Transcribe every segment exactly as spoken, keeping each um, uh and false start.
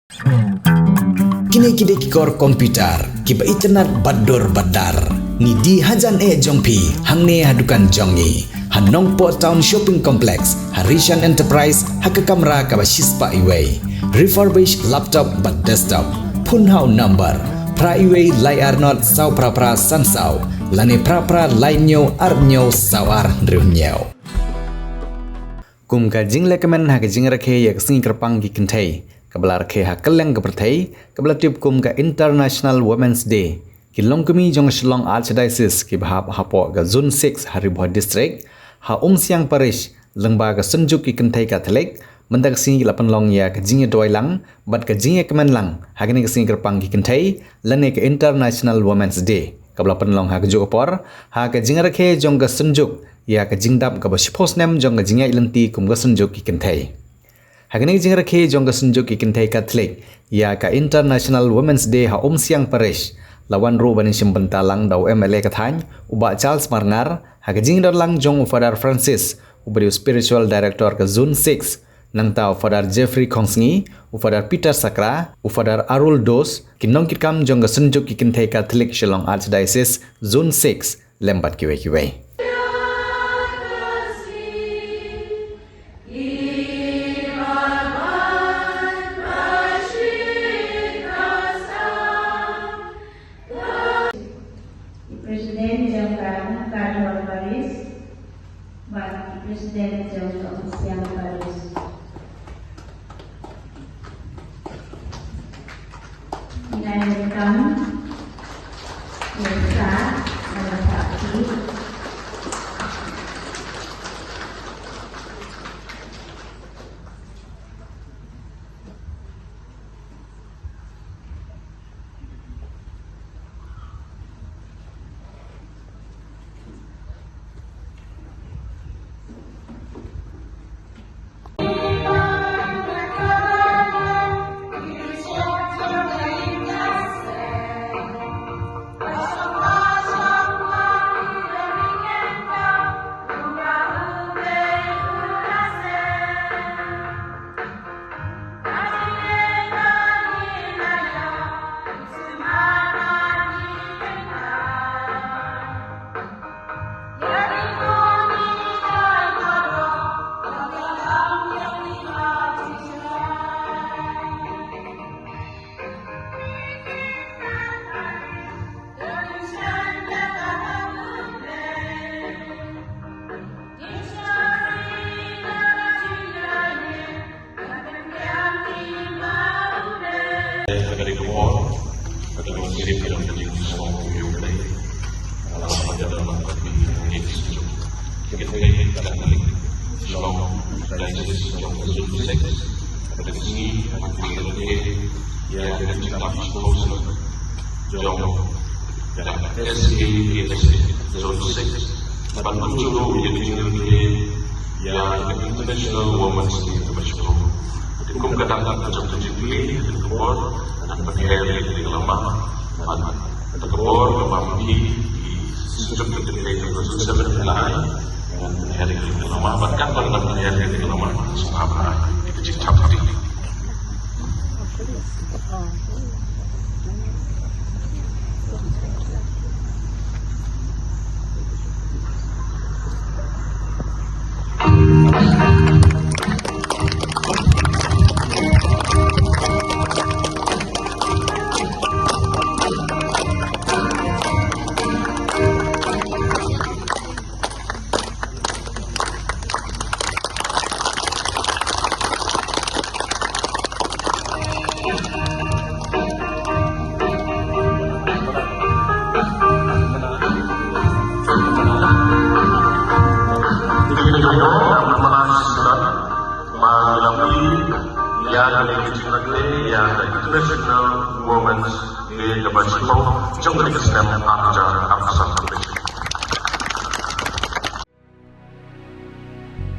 Kine ki dei ki kor computer kiba itynnad bad dur bad dar. Ngi die hajan eh jong phi hangne ha dukan jong ngi ha Nongpoh Town Shopping Complex, ha Rishan Enterprise, ha ka kamra kaba shispah iwei. Refurbish laptop bad desktop. Phone ha u number phra iwei lai ar not saw phra phra san saw lane phra phra lai hynñiew ar hynñiew saw ar hynriew hynñiew. Kum ka jinglehkmen ha ka jingrakhe ïa ka sngi kyrpang ki kynthei kaba la rakhe ha kylleng ka pyrthei, kaba la tip kum ka International Women's Day, ki longkmie jong ka Shillong Archdiocese kiba hap hapoh ka Zone six ha Ri Bhoi District, ha Umsiang Parish, lyngba ka Synjuk ki Kynthei Katholik, mynta ka sngi ki la pynlong ïa ka jingïaduwai lang bad ka jingïakmen lang ha kane ka sngi kyrpang ki kynthei lane ka International Women's Day, kaba la pynlong ha kajuh ka por ha ka jingrakhe jong ka Synjuk ïa ka jingdap kaba shiphew snem jong ka jingïaid lynti kum ka Synjuk ki Kynthei. Ha kane ka jingrakhe jong ka Synjuk ki Kynthei Katholik ïa ka International Women's Day ha Umsiang Parish, la wan ruh ban ïashim bynta lang da u M L A ka thaiñ, u Bah Charles Marngar, ha ka jingïadon lang jong u Father Francis, uba dei u Spiritual Director ka Zone six, nangta u Father Jeffrey Khongsngi, u Father Peter Sakra, u Father Arul Dos, ki nongkitkam jong ka Synjuk ki Kynthei Katholik Shillong Archdiocese Zone six, lem bad kiwei kiwei. President jong ka Nongkadwal Parish, bad President jong ka Umsiang Parish. Ngan welcome Mister Malapati. Ïa ka International Women's Day kaba shuh. Te kum ka dang ka jong ka Jubilee, ka por ngan pynher ïa ka lama. Bad ka por kaba mynta ki shisha ka Jubilee ka jong ka Jubilee ka la ai, ngan pynher ïa ka lama. Bad katba ngan pynher ïa ka lama, sngap ha ïa ka jingthap kti. International Women's Day kaba shiphew jong ka snem ar hajar arphew san.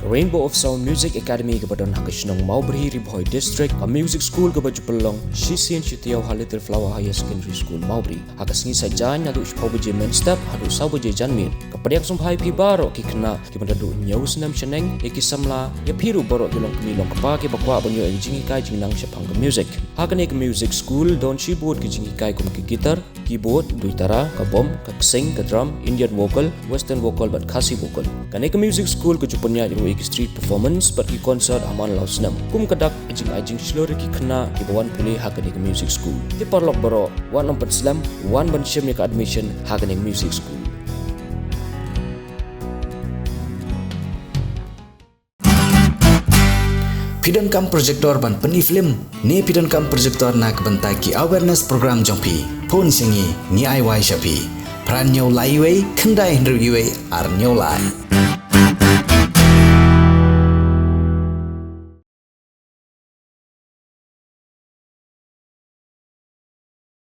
To, Rainbow of Sound Music Academy kaba don ha ka shnong Mawbri, Ri Bhoi District, ka music school kaba ju pynlong shisien shi taïew ha Little Flower Higher Secondary School, Mawbri. Ha ka sngi Saitjaiñ naduh shiphew baje mynstep haduh saw baje janmiet. Ka pdiang sngewbha ïa phi baroh ki khynnah kiba naduh hynñiew snem shaneng, ïa ki samla, ïa phi ruh baroh ki longkmie longkpa kiba kwah ban ïoh ïa ka jinghikai jingnang shaphang ka music. Ha kane ka music school don shibun ki jinghikai kum ka guitar, keyboard, duitara, ka bom, ka ksing, ka drum, Indian vocal, western vocal bad Khasi vocal. Kane ka music school ka ju pynïaid ruh ïa ki street performance bad ki concert ha man la u snem. Kum ka dak, ka jingai jingshlur ïa ki khynnah kiba wan pule ha kane ka music school. Te paralok baroh, wat nym pynslem, wan ban shim ïa ka admission ha kane ka music school. Phi donkam projector ban pyni film ne phi donkam projector na ka bynta ki awareness program jong phi? Phone sha ngi, ngi ai wai sha phi. Phra hynñiew lai wei, khyndai hynriew wei, ar hynñiew lai.